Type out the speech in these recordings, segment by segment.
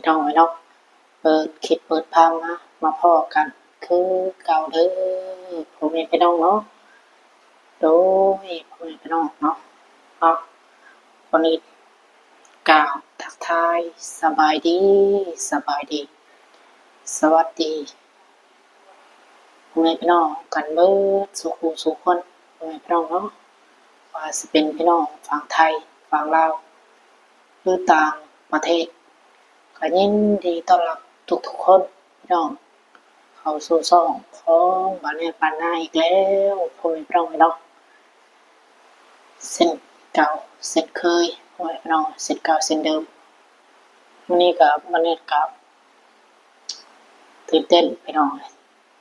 ພີ່ນ້ອງເອີຍເນາະ ເປີດຄລິບເປີດພາບມາ ມາພໍ້ກັນຄືເກົ່າເດີ ພໍ່ແມ່ພີ່ນ້ອງເນາະ. ໂດຍ ພໍ່ແມ່ພີ່ນ້ອງເນາະ ເນາະ ກ່ອນອື່ນກ່າວທັກທາຍສະບາຍດີ ສະບາຍດີ ສະຫວັດດີ ພໍ່ແມ່ພີ່ນ້ອງກັນເບິດສູ່ຄູ່ສູ່ຄົນ ພໍ່ແມ່ພີ່ນ້ອງເນາະ ວ່າຊິເປັນພີ່ນ້ອງຝັ່ງໄທ ຝັ່ງລາວ ຫຼືຕ່າງປະເທດ ກໍຍິນດີຕ້ອນຮັບທຸກໆຄົນພີ່ນ້ອງ ເຂົ້າສູ່ຊ່ອງຂອງບາແນດບ້ານນາອີກແລ້ວ ພໍ່ແມ່ພີ່ນ້ອງເນາະ ເຊັ່ນເກົ່າເຊັ່ນເຄີຍ ພໍ່ແມ່ພີ່ນ້ອງ ເຊັ່ນເກົ່າເຊັ່ນເດີມ. ມື້ນີ້ກໍບາແນດກໍຕື່ນເຕັ້ນພີ່ນ້ອງ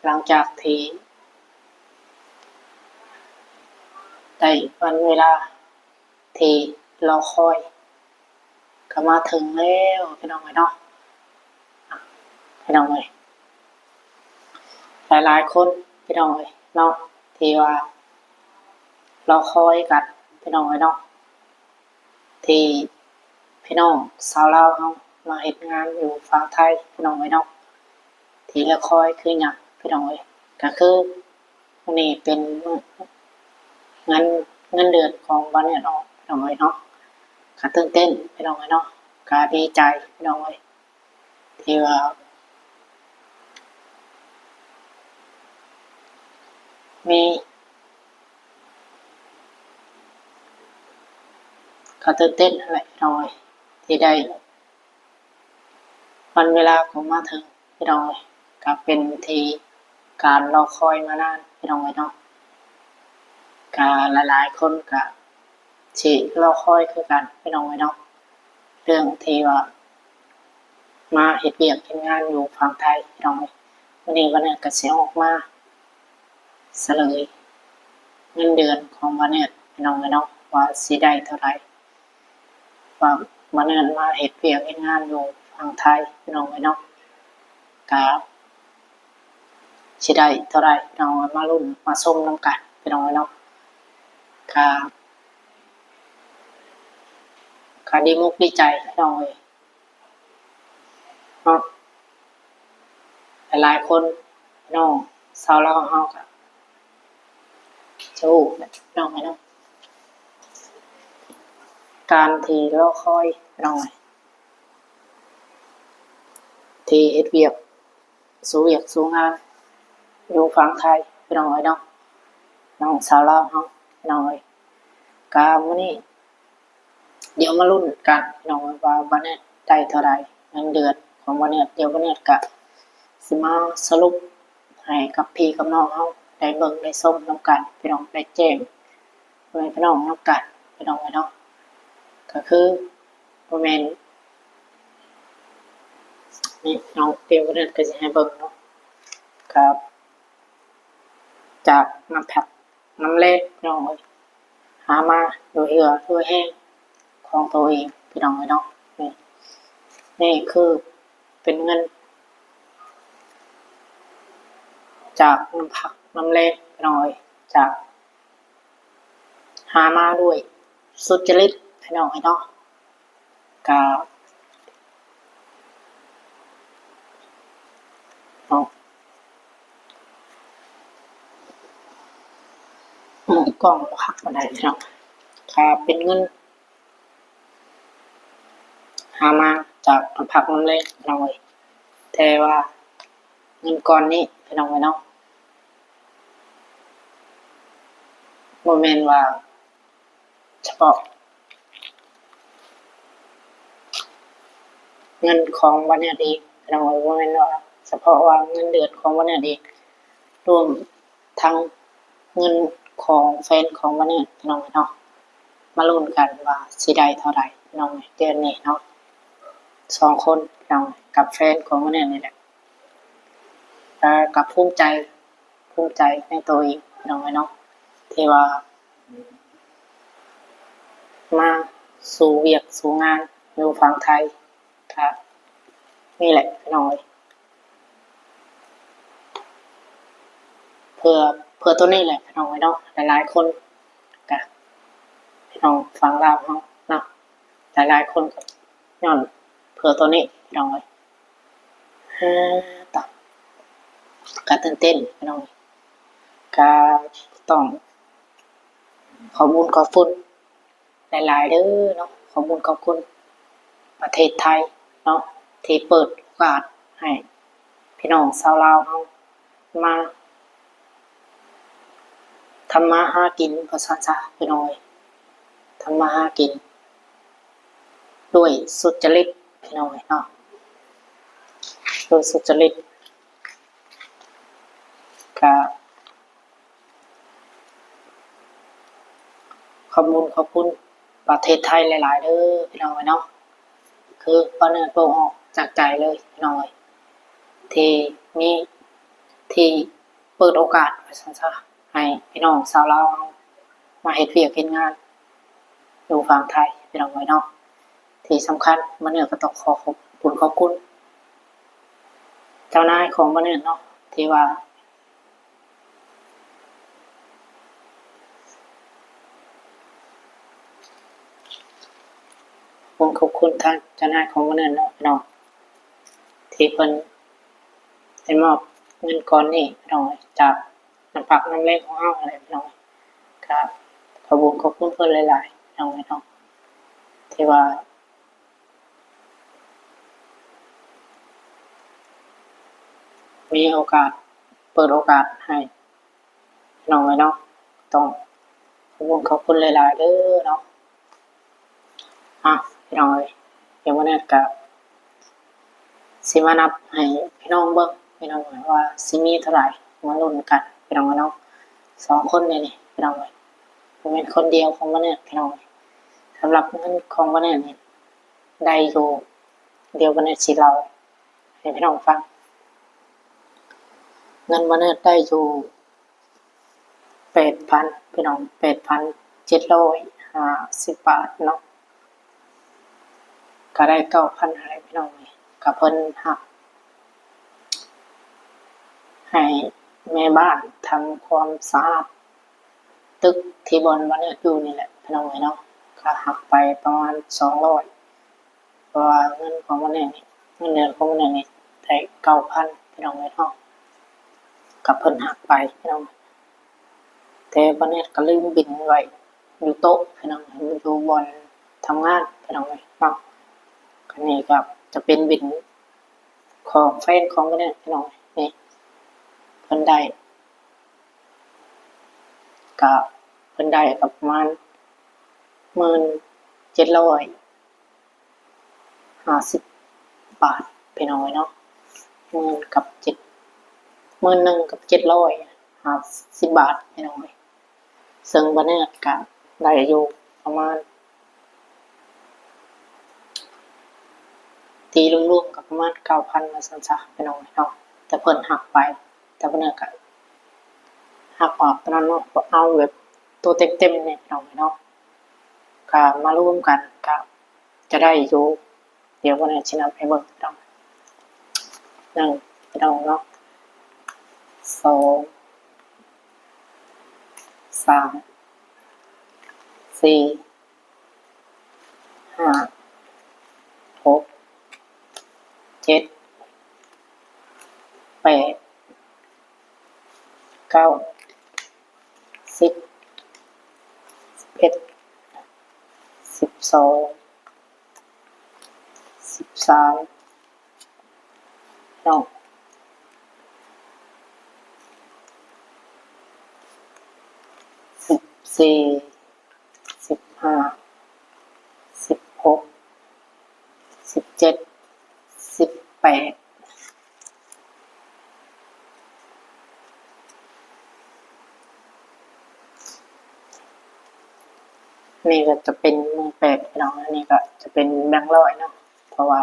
ຫຼັງຈາກທີ່ໄດ້ວັນເວລາທີ່ລໍຄອຍ ກໍມາເຖິງແລ້ວພີ່ນ້ອງເອີຍເນາະ ພີ່ນ້ອງເອີຍ ຫຼາຍໆຄົນພີ່ນ້ອງເອີຍເນາະ ທີ່ວ່າລໍຄອຍກັນພີ່ນ້ອງເອີຍເນາະ ທີ່ພີ່ນ້ອງຊາວລາວເຮົາມາເຮັດງານຢູ່ຝັ່ງໄທພີ່ນ້ອງເອີຍເນາະ ທີ່ລໍຄອຍຄືຫຍັງພີ່ນ້ອງເອີຍ ກໍຄືມື້ນີ້ເປັນມື້ເງິນ ເງິນເດືອນຂອງບາແນດອອກພີ່ນ້ອງເອີຍເນາະ ກໍຕື່ນເຕັ້ນພີ່ນ້ອງເອີຍເນາະ ກໍດີໃຈພີ່ນ້ອງເອີຍ ທີ່ວ່າມີ ກໍຕື່ນເຕັ້ນຫັ້ນແຫຼະພີ່ນ້ອງເອີຍ ທີ່ໄດ້ ວັນເວລາກໍມາເຖິງພີ່ນ້ອງເອີຍ ກໍເປັນທີ່ການລໍຄອຍມານານພີ່ນ້ອງເອີຍເນາະ ກໍຫຼາຍໆຄົນກໍຊິລໍຄອຍຄືກັນພີ່ນ້ອງເອີຍເນາະ ເລື່ອງທີ່ວ່າມາເຮັດວຽກເຮັດງານຢູ່ຝັ່ງໄທພີ່ນ້ອງເອີຍ ມື້ນີ້ບາແນດກໍຊິອອກມາສະເຫຼີຍເງິນເດືອນຂອງບາແນດພີ່ນ້ອງເອີຍເນາະ ວ່າຊິໄດ້ເທົ່າໃດ ວ່າບາແນດມາເຮັດວຽກເຮັດງານຢູ່ຝັ່ງໄທພີ່ນ້ອງເອີຍເນາະ ກະຊິໄດ້ເທົ່າໃດພີ່ນ້ອງ ມາລຸ້ນມາຊົມນຳກັນພີ່ນ້ອງເອີຍເນາະ ກະ ກະດີມຸກດີໃຈພີ່ນ້ອງເອີຍເນາະ ຫຼາຍໆຄົນພີ່ນ້ອງຊາວລາວເຮົາກະ ໂອ້ ພີ່ນ້ອງເອີຍເນາະ ການທີ່ລໍຄອຍພີ່ນ້ອງເອີຍ ທີ່ເຮັດວຽກ ສູ້ວຽກສູ້ງານຢູ່ຝັ່ງໄທພີ່ນ້ອງເອີຍເນາະ ນ້ອງຊາວລາວເຮົາພີ່ນ້ອງເອີຍ ກະມື້ນີ້ ດຽວມາລຸ້ນກັນພີ່ນ້ອງເອີຍ ວ່າບາແນດໄດ້ເທົ່າໃດ ເງິນເດືອນຂອງບາແນດ ດຽວບາແນດກະຊິມາສະຫຼຸບໃຫ້ກັບພີ່ກັບນ້ອງເຮົາໄດ້ເບິ່ງໄດ້ຊົມນຳກັນພີ່ນ້ອງ ໄດ້ແຈ້ງ ພໍ່ແມ່ພີ່ນ້ອງນຳກັນພີ່ນ້ອງເອີຍເນາະ ກໍຄືບໍ່ແມ່ນ ນີ້ພີ່ນ້ອງ ດຽວບາແນດກໍຊິໃຫ້ເບິ່ງເນາະ ກໍຈາກນ້ຳພັກ ນ້ຳແລງພີ່ນ້ອງເອີຍ ຫາມາດ້ວຍເຫື່ອດ້ວຍແຮງຂອງໂຕເອງພີ່ນ້ອງເອີຍເນາະ ນີ້ ນີ້ຄືເປັນເງິນຈາກນ້ຳພັກນ້ຳແລງພີ່ນ້ອງເອີຍ ຈາກ ຫາມາດ້ວຍສຸດຈະລິດພີ່ນ້ອງເອີຍເນາະ ກະ ເນາະ ເອີ ກ້ອງບໍ່ຄັກປານໃດພີ່ນ້ອງ ກະເປັນເງິນ ຫາມາຈາກນ້ຳພັກນ້ຳແລງພີ່ນ້ອງເອີຍ ແຕ່ວ່າເງິນກ້ອນນີ້ພີ່ນ້ອງເອີຍເນາະ ບໍ່ແມ່ນວ່າສະເພາະເງິນຂອງບາແນດເອງພີ່ນ້ອງເອີຍ ບໍ່ແມ່ນວ່າສະເພາະວ່າເງິນເດືອນຂອງບາແນດເອງ ລວມທັງເງິນຂອງແຟນຂອງບາແນດພີ່ນ້ອງເອີຍເນາະ ມາລຸ້ນກັນວ່າຊິໄດ້ເທົ່າໃດພີ່ນ້ອງເອີຍ ເດືອນນີ້ເນາະ ສອງຄົນພີ່ນ້ອງເອີຍ ກັບແຟນຂອງບາແນດນີ້ແຫຼະ ແລ້ວກໍພູມໃຈ ພູມໃຈໃນໂຕເອງພີ່ນ້ອງເອີຍເນາະ ທີ່ວ່າມາສູ້ວຽກສູ້ງານຢູ່ຝັ່ງໄທ ກໍນີ້ແຫຼະພີ່ນ້ອງເອີຍ ເພື່ອ ເພື່ອໂຕນີ້ແຫຼະພີ່ນ້ອງເອີຍເນາະ ຫຼາຍໆຄົນກະ ພີ່ນ້ອງຝັ່ງລາວເຮົາເນາະ ຫຼາຍໆຄົນກໍຍ້ອນ ເພື່ອໂຕນີ້ພີ່ນ້ອງເອີຍ. ອາ ຕາ ກະຕື່ນເຕັ້ນພີ່ນ້ອງເອີຍ. ກະຕ້ອງຂອບບຸນຂອບຄຸນ ຫຼາຍໆເດີເນາະ. ຂອບບຸນຂອບຄຸນປະເທດໄທເນາະ ທີ່ເປີດໂອກາດໃຫ້ພີ່ນ້ອງຊາວລາວເຮົາມາທຳມາຫາກິນ ວ່າຊັ້ນຊະພີ່ນ້ອງເອີຍ. ທຳມາຫາກິນດ້ວຍສຸດຈະລິດພີ່ນ້ອງເອີຍເນາະ ໂດຍສຸດຈະລິດ. ກະ ຂອບຄຸນ ຂອບຄຸນປະເທດໄທຫຼາຍໆເດີພີ່ນ້ອງເອີຍເນາະ. ຄືປະເນີດບໍ່ອອກຈາກໃຈເລີຍພີ່ນ້ອງເອີຍ ທີ່ມີ ທີ່ເປີດໂອກາດ ວ່າຊັ້ນຊະ ໃຫ້ພີ່ນ້ອງຊາວລາວເຮົາມາເຮັດວຽກເຮັດງານຢູ່ຝັ່ງໄທພີ່ນ້ອງເອີຍເນາະ. ທີ່ສຳຄັນ ປະເນີດກໍຕ້ອງຂໍຂອບຄຸນຂອບຄຸນເຈົ້ານາຍຂອງປະເນີດເນາະ ທີ່ວ່າ ຂອບຄຸນຂອບຄຸນທາງເຈົ້ານາຍຂອງປະເນີດເນາະພີ່ນ້ອງ ທີ່ເພິ່ນໄດ້ມອບເງິນກ້ອນນີ້ພີ່ນ້ອງ ຈາກນ້ຳພັກນ້ຳແຮງຂອງເຮົາຫັ້ນແຫຼະພີ່ນ້ອງ. ກະຂອບຄຸນຂອບຄຸນເພິ່ນຫຼາຍໆພີ່ນ້ອງເອີຍເນາະ ທີ່ວ່າ ມີໂອກາດ ເປີດໂອກາດໃຫ້ພີ່ນ້ອງເອີຍເນາະ. ຕ້ອງຂອບຄຸນຂອບຄຸນຫຼາຍໆເດີເນາະ. ອ່ະ ພີ່ນ້ອງເອີຍ ດຽວມື້ນີ້ກະຊິມານັບໃຫ້ພີ່ນ້ອງເບິ່ງພີ່ນ້ອງເອີຍ ວ່າຊິມີເທົ່າໃດ ມາລຸ້ນກັນພີ່ນ້ອງເອີຍເນາະ. ສອງຄົນນີ້ນີ້ພີ່ນ້ອງເອີຍ ບໍ່ແມ່ນຄົນດຽວຂອງມື້ນີ້ພີ່ນ້ອງເອີຍ. ສຳລັບເງິນຂອງມື້ນີ້ນີ້ ໄດ້ຢູ່ ດຽວບັນເນີດຊິເລົ່າໃຫ້ພີ່ນ້ອງຟັງ. ເງິນບັນເນີດໄດ້ຢູ່ແປດພັນພີ່ນ້ອງ ແປດພັນເຈັດຮ້ອຍຫ້າສິບບາດເນາະ. ກະໄດ້ເກົ້າພັນໃຫ້ພີ່ນ້ອງ ກະເພິ່ນຮັບ ໃຫ້ແມ່ບ້ານທຳຄວາມສະອາດຕຶກທີ່ບ່ອນບັນເນີດຢູ່ນີ້ແຫຼະພີ່ນ້ອງເອີຍເນາະ. ກະຫັກໄປປະມານສອງຮ້ອຍ ເພາະວ່າເງິນຂອງບັນເນີດນີ້ ເງິນເດືອນຂອງບັນເນີດນີ້ໄດ້ເກົ້າພັນພີ່ນ້ອງເອີຍເນາະ. ກະເພິ່ນຫັກໄປພີ່ນ້ອງ ແຕ່ບັນເນີດກະລືມບິນໄວ້ຢູ່ໂຕະພີ່ນ້ອງ ຢູ່ບ່ອນທຳງານພີ່ນ້ອງເອີຍເນາະ. ອັນນີ້ກະຈະເປັນບິນຂອງແຟນຂອງບັນເນີດພີ່ນ້ອງ ນີ້ເພິ່ນໄດ້ ກະເພິ່ນໄດ້ກະປະມານໝື່ນເຈັດຮ້ອຍ ຫ້າສິບບາດພີ່ນ້ອງເອີຍເນາະ. ໝື່ນກັບເຈັດ ໝື່ນໜຶ່ງກັບເຈັດຮ້ອຍຫ້າສິບບາດພີ່ນ້ອງເອີຍ. ເຊິ່ງບັນເນີດກະໄດ້ຢູ່ປະມານ ຕີລວມໆກະປະມານເກົ້າພັນວ່າຊັ້ນຊະພີ່ນ້ອງເອີຍເນາະ. ແຕ່ເພິ່ນຫັກໄປ ແຕ່ບັນເນີດກະຫັກອອກຕົວນັ້ນເນາະ ເອົາແບບໂຕເຕັມໆນີ້ພີ່ນ້ອງເອີຍເນາະ. ກະມາລວມກັນກະ ຈະໄດ້ຢູ່ ດຽວມື້ນີ້ຊິນັບໃຫ້ເບິ່ງພີ່ນ້ອງ. ໜຶ່ງພີ່ນ້ອງເນາະ ສອງ ສາມ ສີ່ ຫ້າ ຫົກ ເຈັດ ແປດ ເກົ້າ ສິບ ສິບເອັດ ສິບສອງ ສິບສາມເນາະ ສິບສີ່ ສິບຫ້າ ສິບຫົກ ສິບເຈັດ ສິບແປດ ນີ້ກໍຈະເປັນໝື່ນແປດພີ່ນ້ອງ. ອັນນີ້ກໍຈະເປັນແບງຮ້ອຍເນາະ ເພາະວ່າ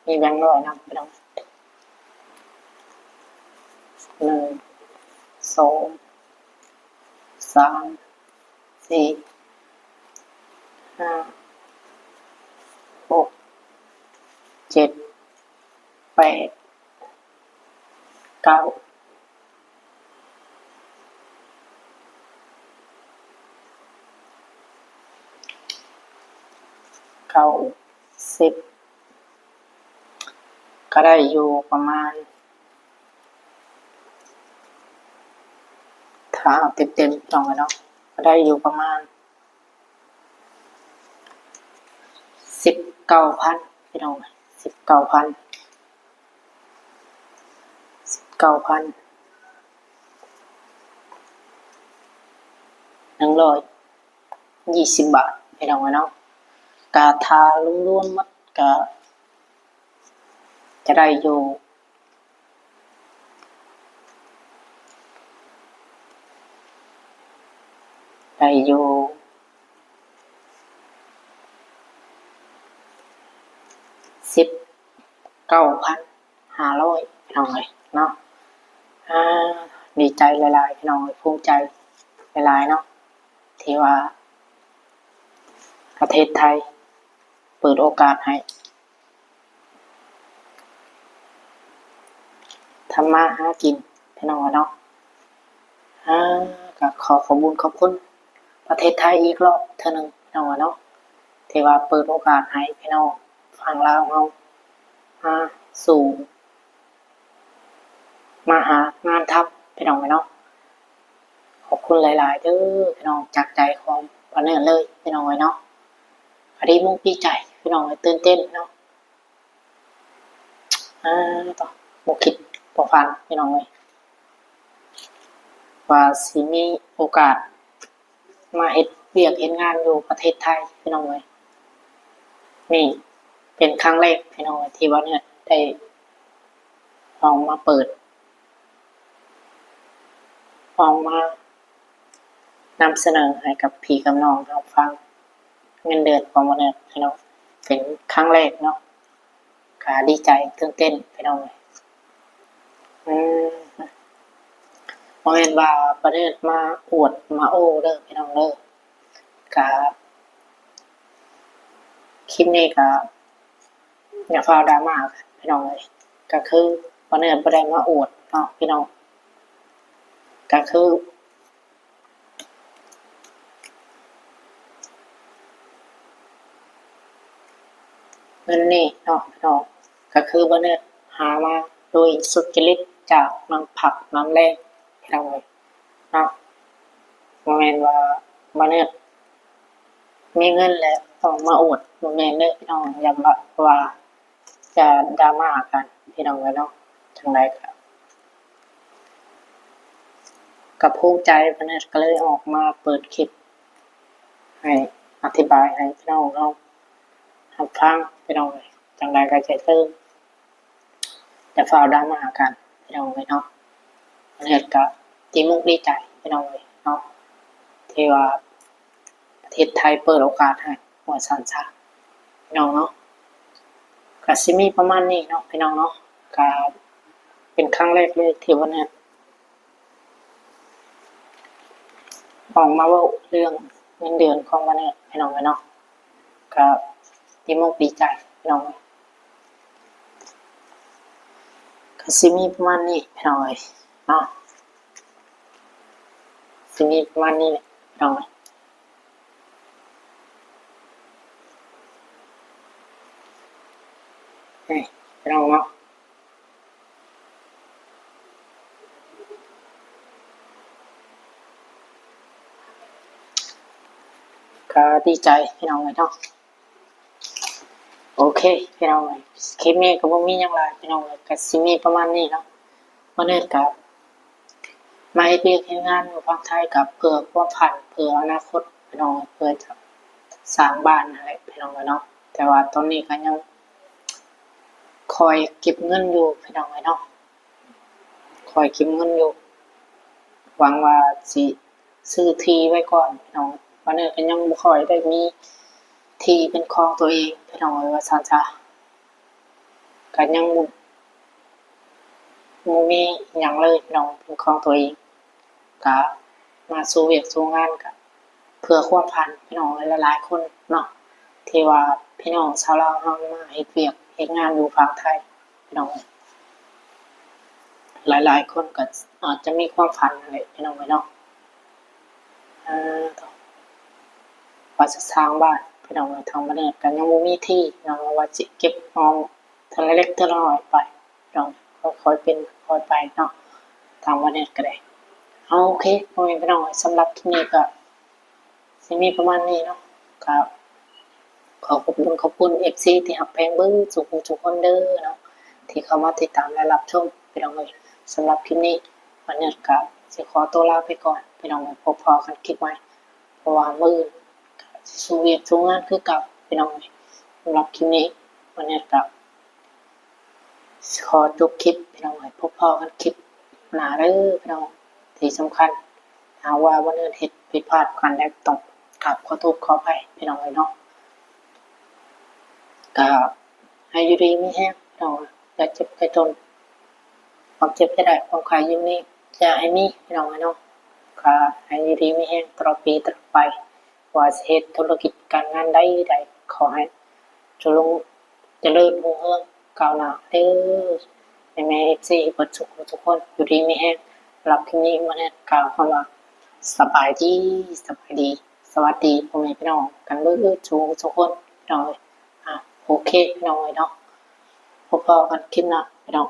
ມີແບງຮ້ອຍນຳພີ່ນ້ອງ. ໜຶ່ງ ສອງ ສາມ ສີ່ ຫ້າ ຫົກ ເຈັດ ແປດ ເກົ້າ ເກົ້າ ສິບ ກໍໄດ້ຢູ່ປະມານ ຖ້າເອົາເຕັມໆ ພີ່ນ້ອງເອີຍເນາະ ກໍໄດ້ຢູ່ປະມານສິບເກົ້າພັນ ພີ່ນ້ອງ ສິບເກົ້າພັນ ສິບເກົ້າພັນໜຶ່ງຮ້ອຍ ຍີ່ສິບບາດ ພີ່ນ້ອງເອີຍເນາະ. ກະຖ້າລວມໆໝົດກະຈະໄດ້ຢູ່ ໄດ້ຢູ່ສິບເກົ້າພັນຫ້າຮ້ອຍ ພີ່ນ້ອງເອີຍເນາະ. ອາ ດີໃຈຫຼາຍໆ ພີ່ນ້ອງເອີຍ ພູມໃຈຫຼາຍໆເນາະ ທີ່ວ່າປະເທດໄທເປີດໂອກາດໃຫ້ທຳມາຫາກິນ ພີ່ນ້ອງເອີຍເນາະ. ອາ ກໍຂໍຂອບບຸນຂອບຄຸນປະເທດໄທອີກລອບເທື່ອໜຶ່ງ ພີ່ນ້ອງເນາະ ທີ່ວ່າເປີດໂອກາດໃຫ້ພີ່ນ້ອງຝັ່ງລາວເຮົາມາສູ່ ມາຫາງານທຳ ພີ່ນ້ອງເນາະ. ຂອບຄຸນຫຼາຍໆເດີພີ່ນ້ອງ ຈາກໃຈຂອງປ້າເນີດເລີຍ ພີ່ນ້ອງເອີຍເນາະ. ກໍດີມຸກດີໃຈ ພີ່ນ້ອງເອີຍ ຕື່ນເຕັ້ນເນາະ. ອາ ບໍ່ຄິດບໍ່ຝັນ ພີ່ນ້ອງເອີຍ ວ່າຊິມີໂອກາດ ມາເຮັດວຽກເຮັດງານຢູ່ປະເທດໄທ ພີ່ນ້ອງເອີຍ. ນີ້ເປັນຄັ້ງແລກ ພີ່ນ້ອງເອີຍ ທີ່ວ່າເນີດໄດ້ອອກມາເປີດ ອອກມານຳສະເໜີໃຫ້ກັບພີ່ກັບນ້ອງເຮົາຟັງ ເງິນເດືອນຂອງເນີດ ພີ່ນ້ອງ ເປັນຄັ້ງແລກເນາະ. ກະດີໃຈຕື່ນເຕັ້ນ ພີ່ນ້ອງເອີຍ. ອືມ ບໍ່ແມ່ນວ່າປະເທດມາອວດມາໂອ້ເດີ ພີ່ນ້ອງເດີ. ກະຄລິບນີ້ກະຢ່າຟ້າວດຣາມາກັນ ພີ່ນ້ອງເອີຍ. ກະຄືປະເທດບໍ່ໄດ້ມາອວດເນາະ ພີ່ນ້ອງ. ກະຄື ເງິນນີ້ເນາະ ພີ່ນ້ອງ ກໍຄືບ່າວເນີດຫາມາໂດຍສຸດຈະລິດຈາກນ້ຳພັກນ້ຳແຮງ ພີ່ນ້ອງເອີຍເນາະ. ບໍ່ແມ່ນວ່າບ່າວເນີດມີເງິນແລ້ວຕ້ອງມາອວດ ບໍ່ແມ່ນເດີພີ່ນ້ອງ. ຢ້ານວ່າ ວ່າຈະດຣາມາກັນ ພີ່ນ້ອງເອີຍເນາະ. ຈັ່ງໃດກໍ ກໍພູມໃຈ ບ່າວເນີດກໍເລີຍອອກມາເປີດຄລິບໃຫ້ອະທິບາຍໃຫ້ພີ່ນ້ອງເຮົາຮັບຟັງ ພີ່ນ້ອງເອີຍ. ຈັ່ງໃດກໍຢ່າລືມ ຢ່າຟ້າວດຣາມາກັນ ພີ່ນ້ອງເອີຍເນາະ. ເຮັດກະດີມຸກດີໃຈ ພີ່ນ້ອງເອີຍເນາະ ທີ່ວ່າປະເທດໄທເປີດໂອກາດໃຫ້ ວ່າຊັ້ນຊະ ພີ່ນ້ອງເນາະ. ກະຊິມີປະມານນີ້ເນາະ ພີ່ນ້ອງເນາະ. ກະເປັນຄັ້ງແລກເລີຍທີ່ວ່າເນີດ ອອກມາເວົ້າເລື່ອງເງິນເດືອນຂອງບ່າວເນີດ ພີ່ນ້ອງເອີຍເນາະ. ກະດີມຸກດີໃຈ ພີ່ນ້ອງເອີຍ. ກະຊິມີປະມານນີ້ ພີ່ນ້ອງເອີຍເນາະ. ຊິມີປະມານນີ້ແຫຼະ ພີ່ນ້ອງເອີຍ. ເອີ ພີ່ນ້ອງເນາະ. ກໍດີໃຈ ພີ່ນ້ອງເອີຍເນາະ. ໂອເຄ ພີ່ນ້ອງເອີຍ ຄລິບນີ້ກໍບໍ່ມີຫຍັງຫຼາຍ ພີ່ນ້ອງເອີຍ. ກໍຊິມີປະມານນີ້ເນາະ. ມື້ນີ້ກໍມາເຮັດວຽກເຮັດງານຢູ່ຝັ່ງໄທ ກໍເພື່ອຄວາມຝັນ ເພື່ອອະນາຄົດ ພີ່ນ້ອງເອີຍ ເພື່ອຈະສ້າງບ້ານຫັ້ນແຫຼະ ພີ່ນ້ອງເອີຍເນາະ. ແຕ່ວ່າຕອນນີ້ກໍຍັງ ຄອຍເກັບເງິນຢູ່ ພີ່ນ້ອງເອີຍເນາະ. ຄອຍເກັບເງິນຢູ່ ຫວັງວ່າຊິຊື້ທີ່ໄວ້ກ່ອນ ພີ່ນ້ອງ. ຕອນນີ້ກໍຍັງບໍ່ຄ່ອຍໄດ້ມີທີ່ເປັນຂອງຕົວເອງ ພີ່ນ້ອງເອີຍ ວ່າຊັ້ນຊະ. ກໍຍັງບໍ່ ບໍ່ມີຫຍັງເລີຍ ພີ່ນ້ອງ ເປັນຂອງຕົວເອງ. ກະມາສູ່ວຽກສູ່ງານ ກະເພື່ອຄວາມຝັນ ພີ່ນ້ອງເອີຍ ຫຼາຍໆຄົນເນາະ ທີ່ວ່າພີ່ນ້ອງຊາວລາວເຮົາມາເຮັດວຽກເຮັດງານຢູ່ຝັ່ງໄທ ພີ່ນ້ອງເອີຍ. ຫຼາຍໆຄົນກໍອາດຈະມີຄວາມຝັນຫັ້ນແຫຼະ ພີ່ນ້ອງເອີຍເນາະ ເອີ ວ່າຈະສ້າງບ້ານ ພີ່ນ້ອງເອີຍ. ທາງບ້ານເຮົາກໍຍັງບໍ່ມີທີ່ເນາະ ວ່າຊິເກັບອອມ ທ ເລັກໆ ເທື່ອລະໜ້ອຍໄປ ພີ່ນ້ອງ, ຄ່ອຍໆ ເປັນຄ່ອຍໄປເນາະ ທາງບ່າວແນດກໍໄດ້. ເອົາ ໂອເຄ ພໍ່ແມ່ພີ່ນ້ອງ, ສຳລັບຄລິບນີ້ກໍຊິມີປະມານນີ້ເນາະ. ກໍຂໍຂອບຄຸນ ຂອບຄຸນ ເອັຟຊີ ທີ່ຮັກແພງເບິດສູ່ຜູ້ສູ່ຄົນເດີເນາະ ທີ່ເຂົ້າມາຕິດຕາມ ແລະ ຮັບຊົມ ພີ່ນ້ອງເອີຍ. ສຳລັບຄລິບນີ້ ບ່າວແນດກໍຊິຂໍຕົວລາໄປກ່ອນ ພີ່ນ້ອງເອີຍ, ພົບພໍ້ກັນຄລິບໃໝ່ ເພາະວ່າມື້ອື່ນກໍຊິສູ້ວຽກສູ້ງານຄືເກົ່າ ພີ່ນ້ອງເອີຍ. ສຳລັບຄລິບນີ້ ບ່າວແນດກໍ ຂໍຈົບຄລິບ ພີ່ນ້ອງເອີຍ, ພົບພໍ້ກັນຄລິບໜ້າເດີ ພີ່ນ້ອງ. ທີ່ສຳຄັນ ຫາກວ່າບ່າວແນດເຮັດຜິດພາດປະການໃດ ຕ້ອງກາບຂໍໂທດຂໍອະໄພ ພີ່ນ້ອງເອີຍເນາະ. ກໍໃຫ້ຢູ່ດີມີແຮງ ພີ່ນ້ອງ, ຢ່າເຈັບຢ່າຈົນ, ຄວາມເຈັບຢ່າໄດ້ ຄວາມໄຂ້ຢ່າມີ ຢ່າໃຫ້ມີ ພີ່ນ້ອງເອີຍເນາະ. ກໍໃຫ້ຢູ່ດີມີແຮງຕະຫຼອດປີຕະຫຼອດໄປ, ວ່າຊິເຮັດທຸລະກິດການງານໃດໆ ຂໍໃຫ້ຈະລຸງ ຈະເລີນຮຸ່ງເຮືອງກ້າວໜ້າເດີ ແມ່ໆ ເອັຟຊີ ເບິດສູ່ຜູ້ສູ່ຄົນ ຢູ່ດີມີແຮງ. ສຳລັບຄລິບນີ້ ບ່າວແນດກ່າວຄຳວ່າ ສະບາຍດີ ສະບາຍດີ ສະຫວັດດີ ພໍ່ແມ່ພີ່ນ້ອງກັນເບິດສູ່ຜູ້ສູ່ຄົນ ພີ່ນ້ອງເອີຍ. ອ່າ ໂອເຄ ພີ່ນ້ອງເອີຍເນາະ, ພົບພໍ້ກັນຄລິບໜ້າ ພີ່ນ້ອງ.